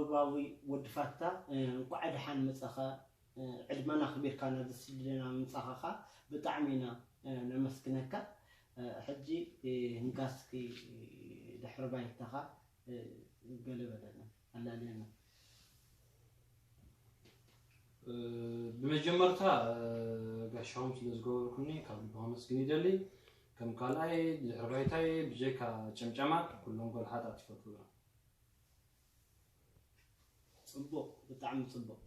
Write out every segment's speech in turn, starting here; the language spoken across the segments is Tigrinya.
ጥበባዊ ወዲ ፋታ፣ እ፣ እንቋዕ ደሓን መጻኻ። እ፣ ዕድመና ኣኽቢርካ ናብዚ ስቱድዮና ምምጻእካ ብጣዕሚ ኢና፣ እ፣ ነመስግነካ። እ፣ ሕጂ፣ እ፣ እንካ እስኪ ድሕሪ ባይታኻ፣ እ፣ ገለ በለና፣ ኣላልየና። እ፣ ብመጀመርታ፣ እ፣ ጋሻኹም ስለ ዝገበርኩኒ ካብ ልቢ ከመስግን ይደሊ። ከም ካልኣይ፣ ድሕሪ ባይታይ ብጀካ ጨምጨማት ኩሎም ጎልሓታት ይፈትዉ እዮም። ጽቡቕ፣ ብጣዕሚ ጽቡቕ፣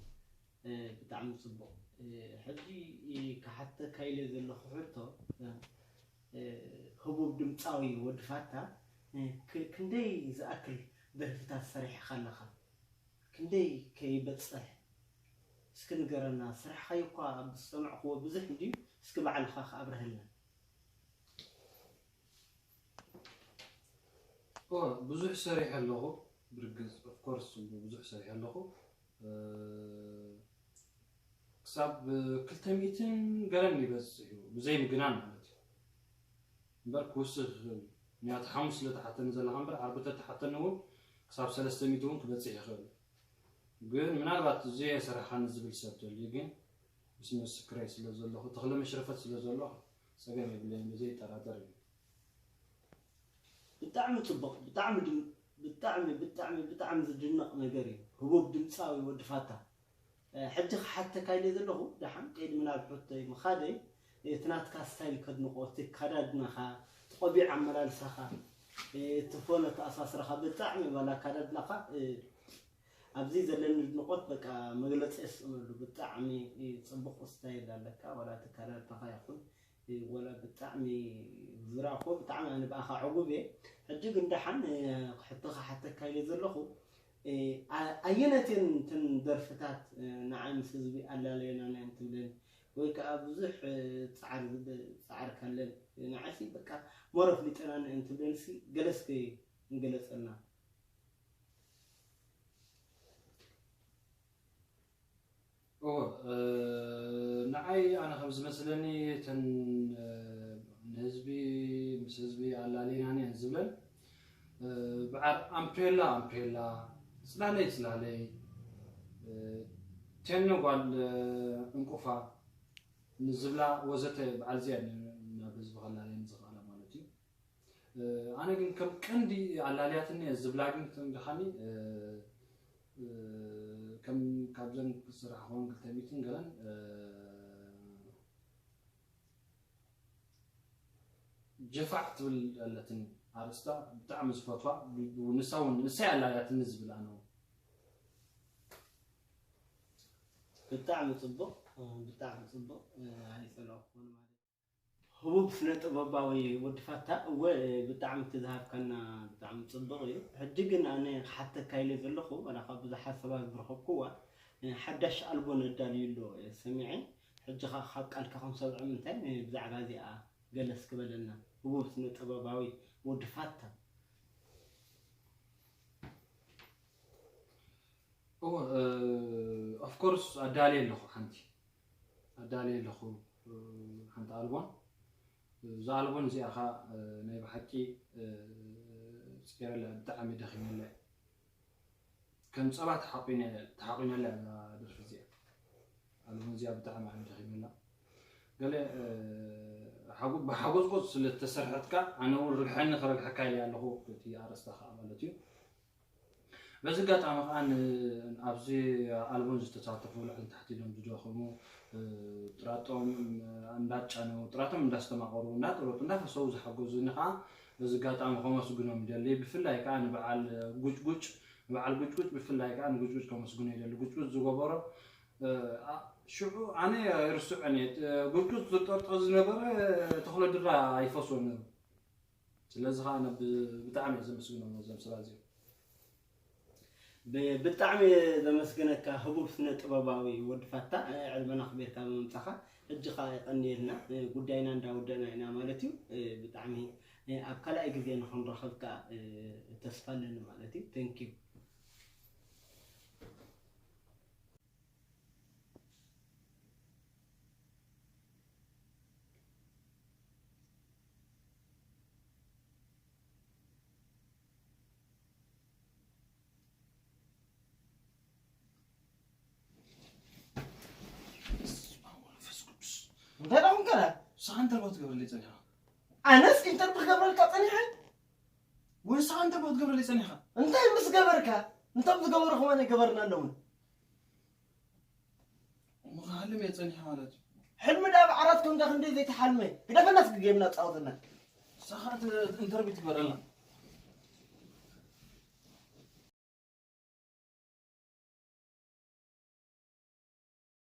እ፣ ብጣዕሚ ጽቡቕ። እ፣ ሕጂ፣ እ፣ ክሓተካ ኢለ ዘለኹ ሕቶ፣ እ፣ እ፣ ህቡብ ድምጻዊ ወዲ ፋታ፣ እ፣ ክ-፣ ክንደይ ዝኣክል ደርፍታት ሰሪሕኻ ኣለኻ? ክንደይ ከይበጽሕ እስኪ ንገረና። ስራሕኻዮ እኳ ኣብ ዝሰማዕክዎ ብዙሕ እንድዩ፣ እስኪ ባዕልኻ ከኣ ኣብርሀልና። ኦ፣ ብዙሕ ሰሪሐ ኣለኹ። ብርግጽ፣ of course፣ ብዙሕ ሰሪሐ ኣለኹ። እ፣ ክሳብ ክልተ ሚእትን ገለን ይበጽሕ እዩ፣ ብዘይ ምግናን ማለት እዩ። እምበር ክውስኽ ይኽእል እዩ። ምኽንያቱ ሓሙስ ስለ ትሓተኒ ዘለኻ እምበር፣ ዓርቢ ተተሓተኒ እውን ክሳብ ሰለስተ ሚእቲ እውን ክበጽሕ ይኽእል እዩ። ግን ምናልባት እዚ የሰራሕኻኒ ዝብል ሰብ ተልዩ ግን፣ ምስ ምስክረይ ስለ ዘለኹ፣ ተኽለ መሽረፈት ስለ ዘለኹ፣ ጸገም የብለይን፣ በዚ ይጠራጠር እዩ። ብጣዕሚ ጽቡቕ፣ ብጣዕሚ ድም-፣ ብጣዕሚ፣ ብጣዕሚ፣ ብጣዕሚ ዝድነቕ ነገር እዩ። ህቡብ ድምጻዊ ወዲ ፋታ። እ፣ ሕጂ ክሓተካ ኢለ ዘለኹ፣ ደሓን ቅድሚ ናብ ሕቶይ ምኻደይ፣ እቲ ናትካ ስታይል ከድንቖ፣ እቲ ኣከዳድናኻ፣ እቲ ቆቢዕ ኣመላልሳኻ፣ እ፣ እቲ ፎን ኣተኣሳስራኻ፣ ብጣዕሚ ባላ ኣከዳድናኻ፣ እ፣ ኣብዚ ዘለኒ ኣድንቖት በቃ መግለጺ የስእነሉ። ብጣዕሚ፣ እ፣ ጽቡቕ ስታይል ኣለካ፣ ዋላ እቲ ኣከዳድናኻ ይኹን፣ እ፣ ወላ ብጣዕሚ ዝራእኮ ብጣዕሚ ኣነ ብኣኻ ዕጉብ እየ። ሕጂ ግን ደሓን፣ እ፣ ሕቶ ክሓተካ ኢለ ዘለኹ፣ እ፣ ኣ-፣ ኣየነትን እተን ደርፍታት፣ እ፣ ንዓይ ምስ ህዝቢ ኣላለየናን እየን ትብለን ወይ ከኣ ብዙሕ፣ እ፣ ጻዕር ዝብ-፣ ጻዕር ካለን፣ እ፣ ንዓይሲ በቃ ሞር ኣፍሊጠናን እየን ትብለንሲ ገለ እስከ ንገለጸልና። እወ፣ እ፣ ንዓይ ኣነ ከም ዝመስለኒ እተን፣ እ፣ ንህዝቢ፣ ምስ ህዝቢ ኣላሊናን እየን ዝብለን፣ እ፣ በዓል ኣምፕሬላ ኣምፕሬላ፣ ጽላለይ ጽላለይ፣ እ፣ ቴኖ ጓል፣ እ፣ እንቁፋ ንዝብላ ወዘተ በዓል እዚኣን እየን ናብ ህዝቢ ከላልየን ዝኽእላ ማለት እዩ። እ፣ ኣነ ግን ከም ቀንዲ ኣላልያትኒ እየ ዝብላ ግን ትንገኻኒ፣ እ፣ እ፣ ከም ካብዘን ክስራሕ ክኸውን ክልተ ሚእትን ገለን፣ እ፣ ጀፋዕ ትብል ኣለትኒ ኣርእስታ ብጣዕሚ ዝፈትዋ፣ ብ-፣ ብ-፣ ንሳ እውን ንሰይ ኣላልያትኒ ዝብል ኣነ እውን። ብጣዕሚ ጽቡቕ፣ ብጣዕሚ ጽቡቕ፣ ኣይጸለኹን ማለት። ህቡብ ስነ ጥበባዊ ወዲ ፋታ፣ እወ፣ ብጣዕሚ እቲ ዝሃብካና ብጣዕሚ ጽቡቕ እዩ። ሕጂ ግን ኣነ ክሓተካ ኢለ ዘለኹ፣ ዋላ ካብ ብዙሓት ሰባት ዝረኸብኩዋ፣ ሓዳሽ ኣልቦ ነዳልዩ ኣሎ ሰሚዐ። ሕጂ ኸ ካብ ቃልካ ክንሰምዖ ምንታይ ብዛዕባ እዚኣ ገለ እስኪ በለና። ህቡብ ስነ ጥበባዊ ወዲ ፋታ። እወ፣ እ፣ of course ኣዳልየ ኣለኹ ሓንቲ። ኣዳልየ ኣለኹ፣ እ፣ ሓንቲ ኣልቦን። እዛ ኣልቦን እዚኣ ኸኣ፣ እ፣ ናይ ብሓቂ፣ እ፣ ጽጌረዳ ብጣዕሚ ደኺመላ እየ። ከም ጸባ ተሓቂነ-፣ ተሓቂነላ እያ እዛ ደርፊ እዚኣ። ኣልቦን እዚኣ ብጣዕሚ እየ ደኺመላ። ገለ፣ እ፣ ሓጎ-፣ ብሓጎጽጎጽ ስለ እተሰርሐት ከኣ ኣነ እውን ርግሐኒ ክረግሐካ ኢለ ኣለኹ፣ እቲ ኣርእስታ ኸኣ ማለት እዩ። በዚ ኣጋጣሚ ኸኣ ን-፣ ኣብዚ ኣልቦን ዝተሳተፉ ላዕሊ ታሕቲ ኢሎም ዝደኸሙ፣ እ፣ ጥራጦም እንዳጫነው፣ ጥራቶም እንዳስተማቐሩ፣ እንዳጠረጡ፣ እንዳፈሰው ዝሓገዙኒ ኸኣ በዚ ኣጋጣሚ ከመስግኖም ይደሊ። ብፍላይ ከኣ ንበዓል ጉጭጉጭ፣ ንበዓል ጉጭጉጭ ብፍላይ ከኣ ንጉጭጉጭ ከመስግኖ ይደሊ። ጉጭጉጭ ዝገበሮ፣ እ፣ ኣ-፣ ሽዑ ኣነ ኣይርስዖን እየ። እ፣ ጉጭጉጭ ዝጠርጦ ዝነበረ ተኽለ ድራ ኣይፈስዎን ነይሩ። ስለዚ ኸኣ ኣነ ብ-፣ ብጣዕሚ እየ ዘመስግኖም ነዞም ሰባት እዚኦም። ብ-፣ ብጣዕሚ እየ ዘመስግነካ ህቡብ ስነ ጥበባዊ ወዲ ፋታ፣ እ፣ ዕድመና ኣኽቢርካ ብምምጻኻ። ሕጂ ኸኣ የቐንየልና፣ እ፣ ጉዳይና እንዳወደእና ኢና ማለት እዩ። እ፣ ብጣዕሚ፣ እ፣ ኣብ ካልኣይ ግዜ ንኽንራኸብ ከኣ፣ እ፣ ተስፋ ኣለኒ ማለት እዩ። Thank you። ትገብርለይ ጸኒኻ? ኣነስ ኢንተርቪው ክገብረልካ ጸኒሐ። ወይ ንስኻ እንተ ክትገብርለይ ጸኒኻ? እንታይ ምስ ገበርካ? እንቶም ዝገበሩ ከማን ይገበርና ኣለውን። ምኽሓልም እየ ጸኒሐ ማለት እዩ። ሕልሚ ዳ ኣብ ዓራት ኮንካ ክንደይ ዘይተሓልመ? ግደፈና እስኪ ጌምና ጻወትና። ንስኻ ኢንተርቪው ትግበረልና።